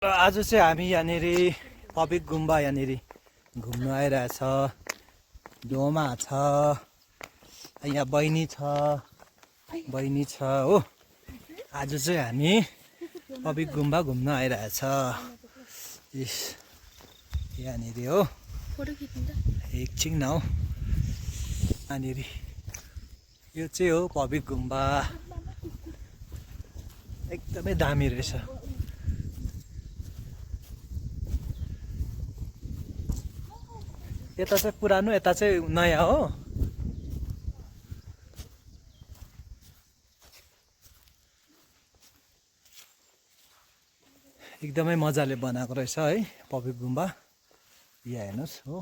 आज चाहिँ हामी यहाँनिर पबिक गुम्बा यहाँनिर घुम्नु आइरहेछ। डोमा छ, यहाँ बहिनी छ हो। आज चाहिँ हामी पबिक गुम्बा घुम्न आइरहेछ। यहाँनिर हो, एकछिन न हो। यहाँनिर यो चाहिँ हो पबिक गुम्बा, एकदमै दामी रहेछ। यता चाहिँ पुरानो, यता चाहिँ नयाँ हो। एकदमै मजाले बनाएको रहेछ है पबिक गुम्बा। यहाँ हेर्नुहोस् हो,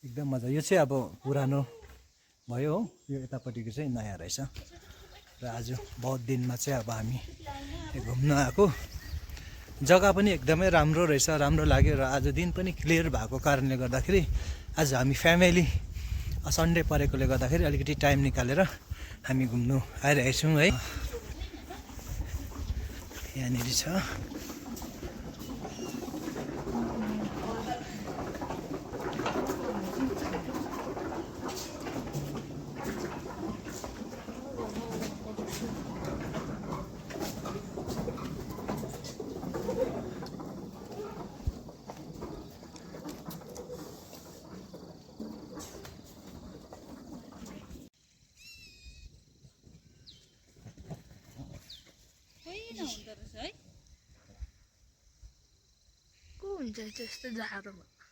एकदम मजा। यो चाहिँ अब पुरानो भयो हो, यो यतापट्टिको चाहिँ नयाँ रहेछ। र आज बहुत दिनमा चाहिँ अब हामी घुम्न आएको। जग्गा पनि एकदमै राम्रो रहेछ, राम्रो लाग्यो। र आज दिन पनि क्लियर भएको कारणले गर्दाखेरि आज हामी फ्यामिली सन्डे परेकोले गर्दाखेरि अलिकति टाइम निकालेर हामी घुम्नु आइरहेछौँ है। यहाँनिर छ को हुन्छ त्यस्तो जाडोमा?